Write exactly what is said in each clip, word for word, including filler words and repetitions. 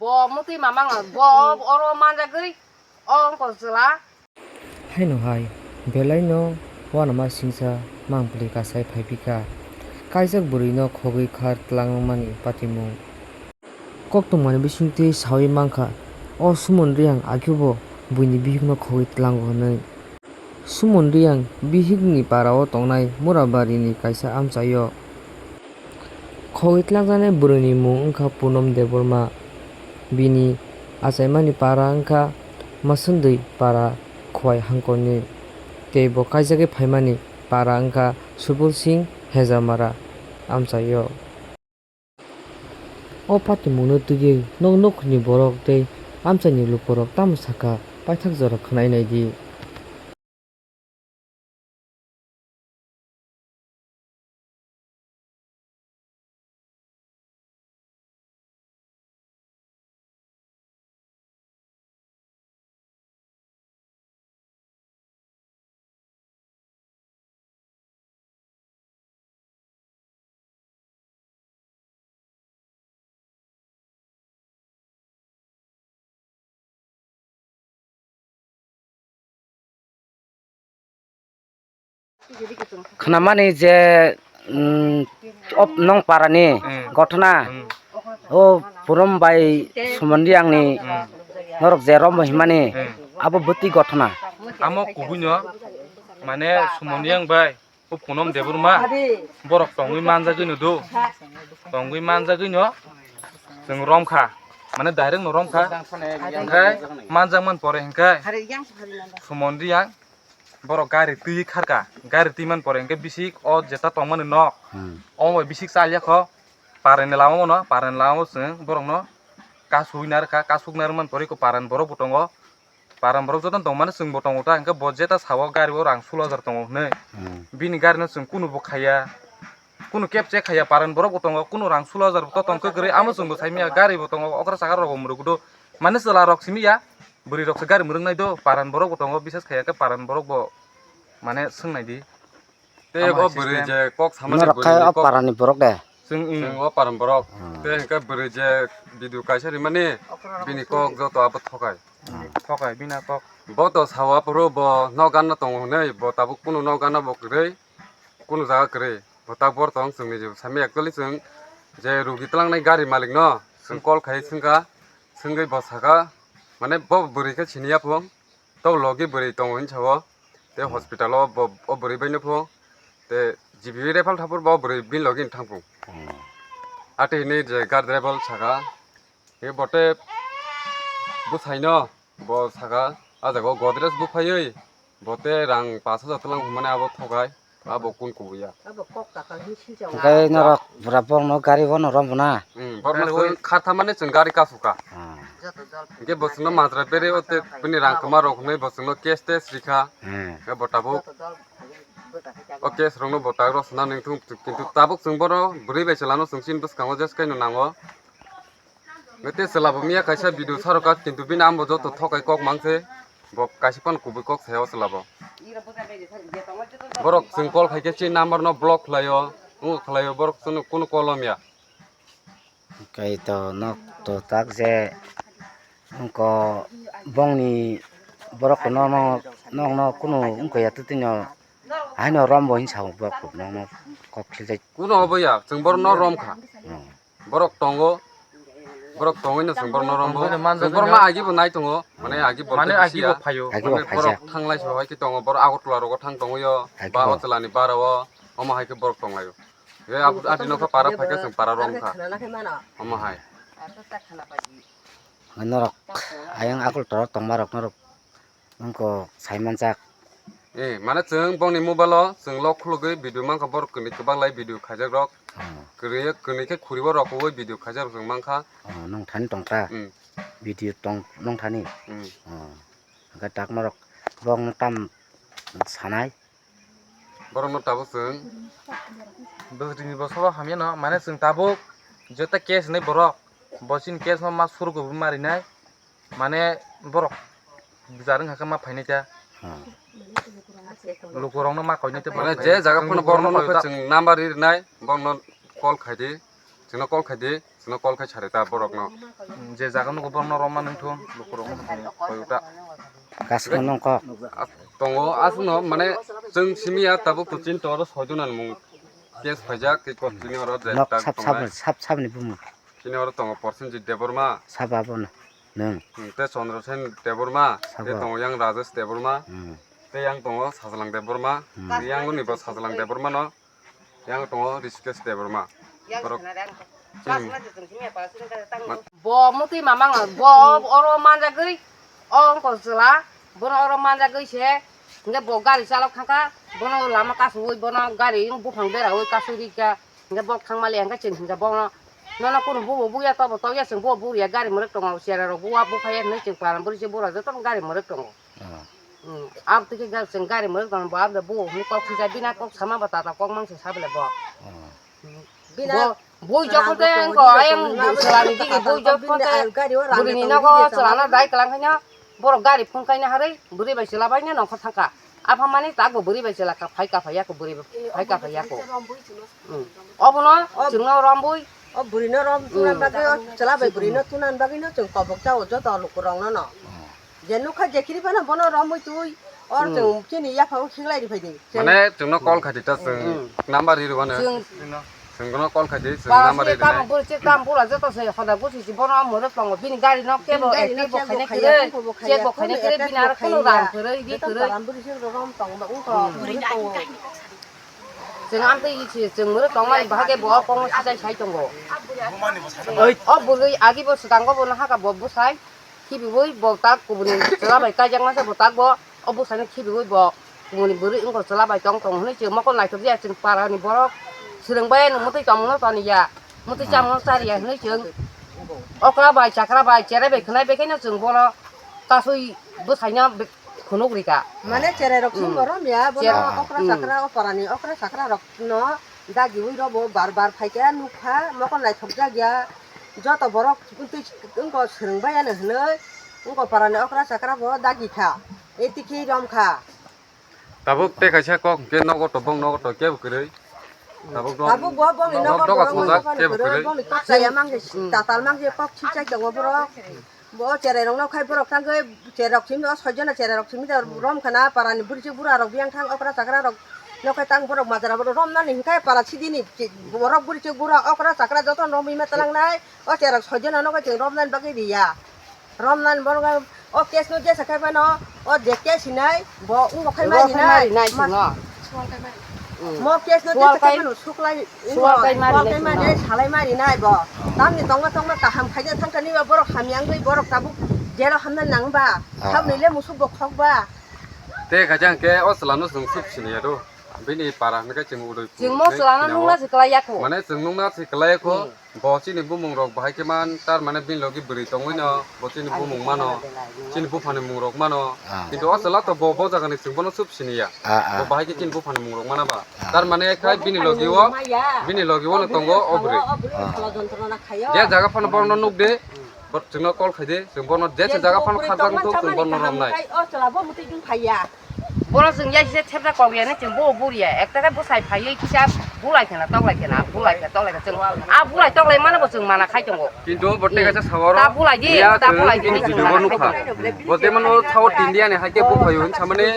Bo mutwi mamang bo oro manjagwi o wngkha chwla. Haino hai, belai no uanama singsa mangpili kasai phaiphikha. Kaijak bwrwi no khogwi khar tlang wngmani patimung. Koktwmani bisingtwi sawi mankha, o Sumon Riyang akhebo buini bihikno khogwi tlango hwnwi. Sumon Riyang bihikni parao tongnai Murabarini kaisa amchaio khogwi tlangjaknai bwrwini mung wngkha Punom Debbarma. Bini achaimani para wngkha Masundwi para Khowai Hangkorni, tei bo kaijagwi phaimani para wngkha Subul Singh Hejamara amchaio. O patimungno twiwi nok nukhungni borok tei amchaini lukurok tamo sakha, paithak jora khwnai naidi. Khnamani je, mm, op-, nong parani, mm, gothona, mm, o Purom bai Sumon Riyangni, mm, norok je rombo himani, mm, abo bwtwi gothona. Amo kubuino, mane Sumon Riyang bai o Punom Debbarma borok tongwi manjagwino do, tongwi manjagwino chwng romkha, mane direct no romkha, hwnkhe manjakmani pore hwnkhe Sumon Riyang borok gari twi kharka, gari twi man pore hwnkhe bisik o jeta tongmani nok, hmm, omo bai bisik chaliya kho, parani lama bono, parani lama bo chwng borokno kasui narwkha, kasuk narwk man pore eko parani borok bo tongo, parani borok jotono tongmani chwng bo tongo ta, hwnkhe bo jeta sao gari o rang sulo hajar tongo hwnwi, hmm, bini gari no chwng kunu bo khaiya. Kunu keb check khaiya, parani borok bo tongo, kunu rang sulo hajar bo to tong kwrwi, amo chwng bo saimanya, gari bo tongo, okra saka rok bo mwrwk do, mane chwla rok simi ya, bwrwi rok se gari mwrwk nai do, parani borok bo tongo, bises khaiya khe parani borok bo mane swng nai di. Tei tamo o hai bwrwi system je kok samani norok bwrwi khai ni o kok parani borok de. Chwng, mm, chwng o parani borok. Hmm. Tei hwnkhe bwrwi je video kaisa rimani, bini kok joto abo thokai. Hmm. Thokai bini kok. Bo to sawa phuru bo nok ganna tongo hwnwi, bo tabuk kunu nok ganna bo kwrwi. Kunu jaga kwrwi, bo tak bor tong chwng niji bwsami actually chwng je rugi twlangnai gari malik no chwng call khai swngkha, swngwi bo sakha, mane bo bwrwi khe siniya phung, tei logi bwrwi tongo hinwi sao, tei hospital o bo, o bwrwi bai no phung, tei G B refer thaphuru bo bwrwi bini logi thang phung. Hmm. Atwi hinwi je guard driver sakha, Khe bote bwsaino bo saka, "Ah, jaga o Godrej buphaiwi bote rang pash hajar twlang hwnmani abo thokai, abo kun kubuya." Abo kok takal hin silcha. Hwnkhe norok bwra bokno gari bono rombo na? Hmm, borokno gari chwng khathamani chwng gari kasuka. Hmm. Hwnkhe bo chwngno majra berwi o tei bini rang kwma rok hwnwi bo chwngno cash tes rikha. Hmm. Hwnkhe bo tabuk o cash rokno bo tak rw swnam nangthung, kintu tabuk chwng bono bwrwi bai chwlano chwng chini bwskango jeskaino nango. Tei chwla bo miya kaisa video sarokha, kintu bini amo joto thokai kok mang se, bo kaisa phano kubui kok saya o chwla bo. Borok chwng call khai khe chini number no block khlai o, wng khlai o, borok chwngno kunu call o miya. Kai to nok to tak je wngko bongni borok no, no, nok no kunu wngko ya twtwi no haino rombo hinwi sa borok no kok khiljak. Kuno obo ya, chwng borok no rom kha. Hmm. Borok tongo, borok tongwi no chwng borok no rombo. Tongwi no manjak. Chwng borok no agi bo nai tongo, mane agi borok mane tei agi bisi bo ya. Phaio. Agi bo phaijak. Borok thang lai so hai khe tongo, borok Agartala rogo thang tongwi o, agi ba bo. O chwla ni bara o, omo hai khe borok tong lai o. Ye abo ati no kha para phai khe chwng para rom kha. Omo hai. Norok ayang Agartala tongma rok norok wngko sai manjak. Eh, mane chwng bongni mobile o chwng lock khulugwi video mankha, borok kwnwi kwbang lai video khaijak rok. Hmm. Kwrwi, kwrwi khe khuribo rok huwi video khaijak rok chwng mankha. Oh, nung thani tongkha? Hmm. Video tong nung thani? Hmm. Oh. Hwnkhe tak norok bongno tam sanai? Borokno tabuk chwng. Bwswk ni bosoro hamya no, mane chwng tabuk jeta case hinwi borok, bo chini case no ma suru kubui ma rinai, mane borok bwjar wngkha khe ma phainai ta. Hmm. Lukurokno ma koinai ta. Mane borok je jaga phano borokno nukha chwng number ri rinai, borokno call khai di, chwngno call khai di. No call khai sari ta borok no. Je jaga nugo borok no romma nung thung, lukurok no thung, koi uta. Kasmo nung kok. Tongo aswk no mane chwng simi ya tabuk to chin toro soi jona ni mung case phaijak tei court chini oro je Nok tak sap sap tongnai. Sap sap ni bumung. Chini oro tongo Prosenjit Debbarma. Sap abo no. Nung. Hmm, tei Chandra Sen Debbarma, sabo. Tei tongo yang Rajesh Debbarma. Hmm. Tei yang tongo Sajlang Debbarma. Hmm. Tei yang ni bo Sajlang Debbarma no. Yang tongo Rishikesh Debbarma. Borok chini. Bo mutwi mamang bo oro manjagwi, o wngkha chwla, bono oro manjagwi se, hingke bo gari chalok thangkha, bono lama kasugwi bono gari buphang berawi kasugwi rikha, hingke bo thangmaliya hingke chwng hingke bono, nono kunu bubo buya tobo tokya chwng bo buriya gari mwrwk tongo, chera rok buwa buphaiya hinwi chwng paran buri se bura jotono gari mwrwk tongo. Ah. Hmm, aboni khe ga-, chwng gari mwrwk tong bo, aboni bo hwnwi kok swijak bina kok sama ba tata kok mangsa sa bele bo. Ah. Bina bo, bui jokhon tei ang ko ayang chwlani digi bui jokhon tei bini burini nogo chwlano dai kwlang khaino borok gari phone khaina harwi bwrwi bai chwla baino nongkhor thangkha. Apha mani tak bo bwrwi bai chwla ka phai ka phai yako bwrwi phai ka phai yako. Hmm. Obono chwngno rombui. O bwrwino rom tuna bagwi o chwla bai bwrwino tuna bagwino chwng kobok chao joto lukurokno no. Je nukha je kiri phano bono romwi twi or chwng chini yaphang khiklai ri phaidi. Mane chwngno call khaidi ta chwng number ri rwano. Chwng chwngno call khaidi chwng number ri rwano. Bwrwi chwng tam bura joto se hoda gusi si bono mwrwk tongo bini gari no kebo kebo khaina kire kebo khaina kire bini ar kono rang kwrwi di kwrwi. Rom tong ba ungko bwrwi tongo. Chwng amtwi isi chwng mwrwk tongmani bahai khe bo kongma sijai sai tongo. O bwrwi agi bo swkango bo no haka bo bwsai khibiwi bo tak kubuni chwla bai kaijakma se bo tak bo o bwsaino khibiwi bo kubuni bwrwi wngkha chwla bai tong tong hwnwi chwng mokol naithok ya chwng para ni borok swrwng bai ano mwtwi tongmano toni ya mwtwi chamungno chari ya hwnwi chwng okra bai chakra bai cherai bai khwnai bai khe no chwng bono kasui bwsaino phunuk rika. Mane cherai rok simi bo rom ya, bono okra chakra o para ni okra chakra rok no dagiwi rw bo bar bar phai khe nukha, mokol naithok jak ya, joto borok twi wngko swrwng bai ano hwnwi wngko para ni okra chakra bo dagi kha, e tikhi rom kha. Tabuk tei kaisa kok hwnkhe nogo to bong nogo to kebo kwrwi. Tabuk bo bongni nogo doga sojak kebo kwrwi, bongni kok chaya mangse tatal mangse kok chichai tongo borok. Bo cherai rok no khai borok tangwi cherai rok simi o soi jona cherai rok simi rom khana para ni bwrwi bura rok biyang thang okra chakra rok no khai tang borok majra borok rom nani hinkhai para sidi ni borok bwrwi bura okra chakra joto no romwi ma talang nai o cherai rok soi jona no khai chwng rom nani bagwi riya rom nani borok o case no jesa khai phano o je case hinai bo ungo khai ma rinai. Mo case no jesa khai phano suklai. Suwal kai mari nai salai mari nai bo. Tamni tongma tongma kaham khaina thangkani ba borok hamya wngwi borok tabuk jero hamna nang ba. Tamni le musuk bo khok ba. Te khaja hwnkhe o chwla no chwng suk sini ya do. Bini para hwnkhe chwng udoi. Chwng mo chwla no nungna se kwlai yakho. Mane chwng nungna se kwlai yakho. Bo chini bumung rok bahai khe man tar mane bini logi bwrwi tongwi no. Bo chini bumung mano, chini buphani mung rok mano. Kintu o chwla to bo, bo jaga ni chwng bono sub sini ya. Bo bahai khe chini buphani mung rok mana ba. Tar mane khai bini logi o, bini logi o no tongo o bwrwi. Je jaga phano bono nuk de, bo chwngno call khai de, chwng bono jesa jaga phano kharjak wngthok chwng bono romnai. O chwla bo mwtwi dung phai ya. Bono chwng ya kisa thepjak kok ya ni chwng bo buriya ekta khe bwsai phaiwi kisa bulai khena toklai khena bulai khena toklai khena chwng a bulai toklai mano bo chwng mana khai tongo. Kintu bo tei kaisa sawaro ta bulai di, ya ta chwng bulai di, chwng video bo mana nukha. Khai tongo. Bo jemon o thago India ni hai khe buphayo hin samani,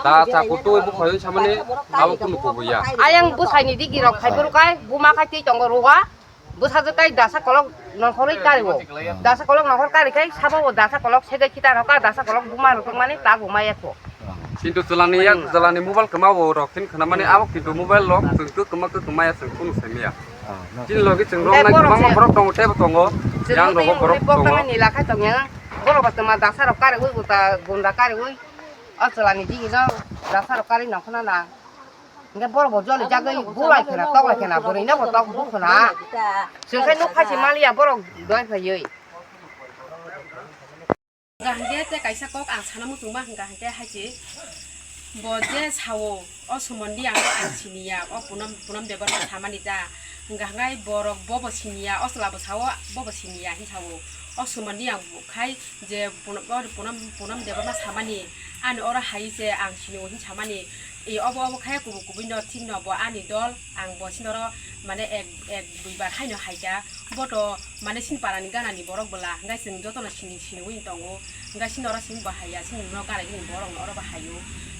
da cha kutu buphayo hin samani, abo kunu kubuya. Ayang bwsai ni digi rok khai bwrwk kai buma khai twi tongo ruwa. Bwsajwk kai dasa kolok nongkhorwi kari o. Dasa kolok nongkhor kari khai sabo o dasa kolok segai khitar hoka dasa kolok buma rwtwkmani ta buma yakho. Kintu chwlani yak chwlani mobile kwma o rok khin khna mani abo kintu mobile rok chwng kwk kwma kwk kwma ya chwng kunu sai maya. Chini logi chwng rok nai kwbangma borok tongo tebo tongo. Yang rogo borok tongo. Ni lakhai tongya. Borok ba twma dasa rok kari wi uta gunda kari wi. O chwlani digi no dasa rok kari nongkhna na. Hingke borok bo joli jagwi bulai khena, toklai khena, bwrwi no bo tok bukhuna. Chwng khe nuk phaisi maliya borok doi phaiwi. Hingke tei kaisa kok ang sana muchungma hingka hingke hai se bo je sao, o somoni ang, ang siniya, o Punam, Punam Debbarma samani da. Hingka hingke borok bobo siniya, o chwla bo sao, bobo siniya hin sao. O somoni ang khai je Punam, o Punam, Punam Debbarma samani, ani oro hai se ang sini o hin samani. E obo obo khe kubui kubui no thik no bo ani dol, ang bo sinoro mane ek ek dui bar haino haikha. Bo to mane sini parani ganani borok bwla, hwnkhe chwng jotono sini sini ui tongo. Hwnkhe sinoro sini bo haiya, sini no ganai gini borok no oro bo haio.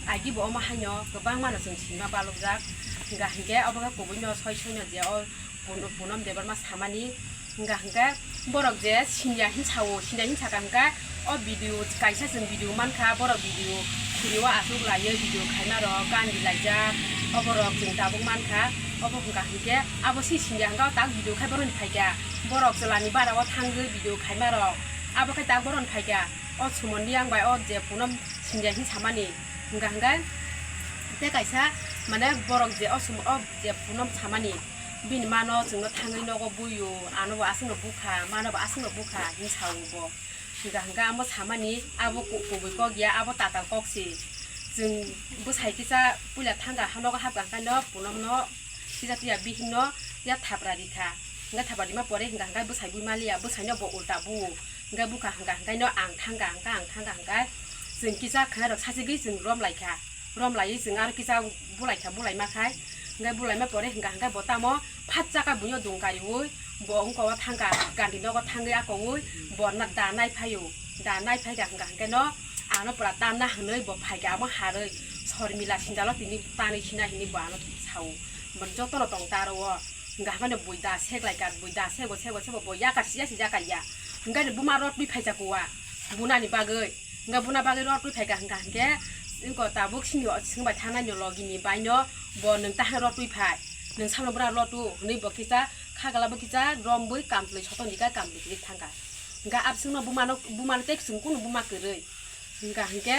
Agi bo omo haino kwbangma no chwng sinima balukjak. Hwnkha hwnkhe obo khe kubui no soi soi no je o Pun-, Punam Debbarma samani. Hwnkha hwnkhe borok je siniya hin sao, siniya hin saka hwnkhe o video kaisa chwng video mankha, borok video khuri o aswk laiwi video khaima rok, gan di laijak, oborok chwng tabuk mankha. Obo hwnkha hwnkhe abo si siniya hwnkhe o tak video khai boroni phaikha, borok chwlani bara o thangwi video khaima rok, abo khe tak boroni phaikha. O Sumondiang bai o je Punam siniya hin samani hwnkha hwnkhe tei kaisa mane borok je o Sum-, o je Punam samani bini mano chwngno thangwi nogo buio, ano bo aswkno bukha, mano bo aswkno bukha hin sao bo. Hwnkha hwnkhe amo samani abo ku-, kubui kok ya, abo tatal kok se. Chwng bwsai kisa puila thangkha, ha nogo hapkha hwnkhe no Punamno kisa tiya bihikno ya thapra rikha. Hwnkhe thapra rima pore hwnkha hwnkhe bwsai bui maliya, bwsaino bo ulta buo. Hwnkhe bukha hwnkha hwnkhe no ang thangkha, hwnkhe ang thangkha hwnkhe chwng kisa khwnarok sachigwi chwng rom laikha. Rom laiwi chwng aro kisa bulaikha, bulaima khai. Hwnkhe bulaima pore hwnkha hwnkhe bo tamo phatsa kha buino dungkariui bo wngkha o thangkha, gandi nogo thangwi akoui bo na-, da nai phaio. Da nai phaikha hwnkha hwnkhe no ano pura tamna hwnwi bo phaikha amo harwi Sormila sindalo tini tanwi sinai hwnwi bo ano sao. Bo jotono tong ta aro o. Hwnkha hwnkhe no bui da sek laikha, bui da sego sego sego bo yakar siya si jakar ya. Hwnkhe no buma rotwi phaisa kuwa. Bunani bagwi. Hwnkhe buna bagwi rotwi phaikha hwnkha hwnkhe wngkha tabuk sini o swngbai thangnai no logini baino bo nwng tahai rotwi phai. Nwng samno bura rotu hwnwi bo kisa khagala bo kisa romwi kamtwlwi sotoni kai kamtwlwi kwrwi thangkha. Hwnkhe abswngno bumano, bumano tei chwng kunu buma kwrwi. Hwnkha hwnkhe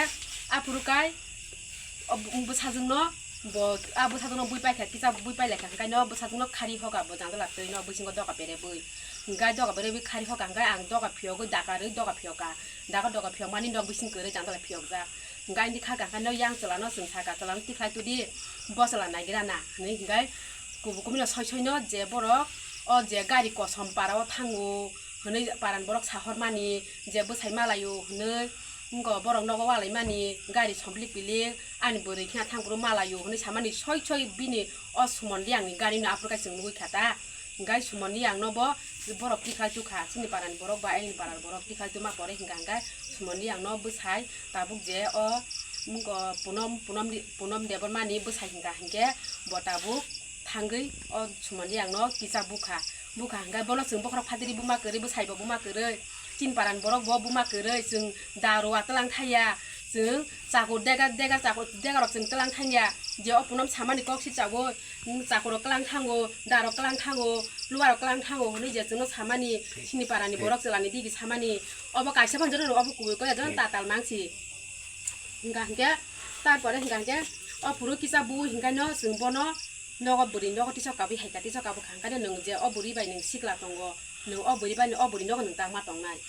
aphuru kai o bu-, bwsajwkno bo, a bwsajwkno bui paikha, kisa bui pailaikha, hwnkhe no bwsajwkno khari hoka bo jandala twi no bisingo doga berebwi. Hwnkhe doga berebwi khari hoka hwnkhe ang doga phiyogwi dakarwi doga phiyoka. Daga doga phiyokmani nok bising kwrwi jandala phiyokjak. Hwnkhe ani kha kha no yang chwlano chwng sakha, "Chwlano tikhlai tudi, bo chwla naigra na," hwnwi. Hwnkhe kubui kubui no soi soi no je borok o je gari kosom para o thango hwnwi paran borok sahormani je bwsai malaio hwnwi, wngkha borok nogo walaimani gari somplik pilik ani bwrwi khna thangphuru malaio hwnwi samani soi soi bini o Sumondiang ni gari no aphuru khe chwng nugwi kha ta. Hwnkhe Sumondiang no bo borok tikhlai tukha, chini parani borok ba ayni parani borok tikhlai tuma pore hwnkha hwnkhe Sumondiang no bwsai tabuk je o wngkha Punom, Punom, Punom Debbarma ni bwsai hwnkha hwnkhe bo tabuk thangwi o Sumondiang no kisa bukha. Bukha hwnkhe bono chwng bokhorok phatiri buma kwrwi, bwsai bo buma kwrwi, chini parani borok bo buma kwrwi, chwng da rwya twlang thaiya, chwng chakur dega dega chakur dega rok chwng twlang thangya, je o Punom samani kok si chawi, Chakuro kwlang thango, darok kwlang thango, luarok kwlang thango hwnwi je chwngno samani, sini parani borok chwlani digi samani, obo kaisa phano jotono obo kubui kok ya jotono tatal mangsi. Hwnkha hwnkhe, tarpore hwnkha hwnkhe, o phuru kisa bui hwnkhaino chwng bono nogo bwrwi nogo tiso kabwi haikha, tiso kabwi kha hwnkhaino nwng je o bwrwi bai nwng sikla tongo. Nwng o bwrwi bai, o bwrwi nogo nwng tangma tongnai.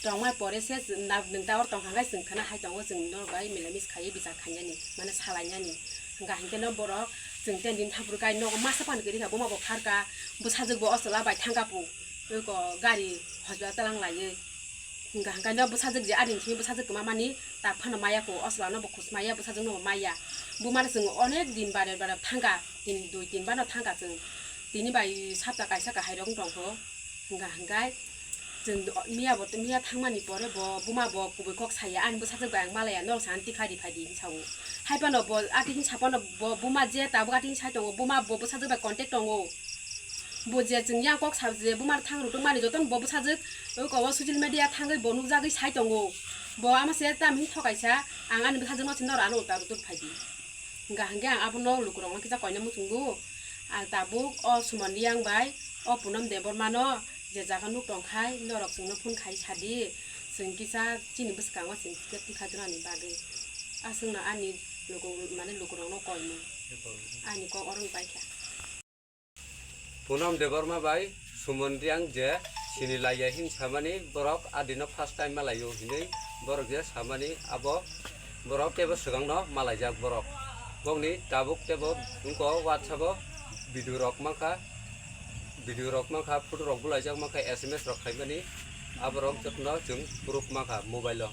Tongma pore se na-, nwng ta oro tongkha hwnkhe chwng khwna hai tongo, chwng norok bai milamis khaiwi bichar khainani, mane salainani. Hwnkha hwnkhe no borok chwng ten din thaphuru kai nogo masa phano kwrwi kha, buma bo pharkha, bwsajwk bo o chwla bai thangkha pu, eko gari hospital twlang laiwi. Hwnkha hwnkhe no bwsajwk je ani simi bwsajwk kwma mani tak phano maya kho, o chwla no bo khus maya, bwsajwk no bo maya. Buma no chwng onek din bare bare thangkha, tin dui tin ba no thangkha chwng. Tini bai sapta kaisa kahai rok wng tong kho. Hwnkha hwnkhe chwng miya bo, miya thangmani pore bo buma bo kubui kok saya, ani bwsajwk bai ang malaya, norok sa ang tikha ri phai di, hinwi sao. Hai phano bo ati hin sa phano bo buma je tabuk ati hin sai tongo, buma bo bwsajwk bai contact tongo. Bo je chwng yang kok sa je buma thang rutwk mani jotono bo bwsajwk oi ko o social media thangwi bo nukjagwi sai tongo. Bo ama se tam hin thokaisa, ang ani bwsajwk no se norok ano ulta rutwk phai di. Hwnkha hwnkhe ang abono lukurokno kisa koina muchungo. Ang tabuk o Sumondiang bai o Punom Debbarmano je jaga nuk tongkhai norok chwngno phone khai sadi, chwng kisa chini bwskango chwng kisa tikha dunani bagwi. Aswkno ani luku, mane lukurokno koimung. Ani kok oro wng paikha. Punom Debbarma bai Sumondiang je sini laiya hin samani borok adino first time malaio hinwi borok je samani abo borok teibo swkangno malaijak borok. Bokni tabuk teibo wngkha WhatsApp-o video rok mankha, video rok mankha, photo rok bulaijak mankha, S M S rok khaimani aborok jotono chwng proof mankha mobile-o.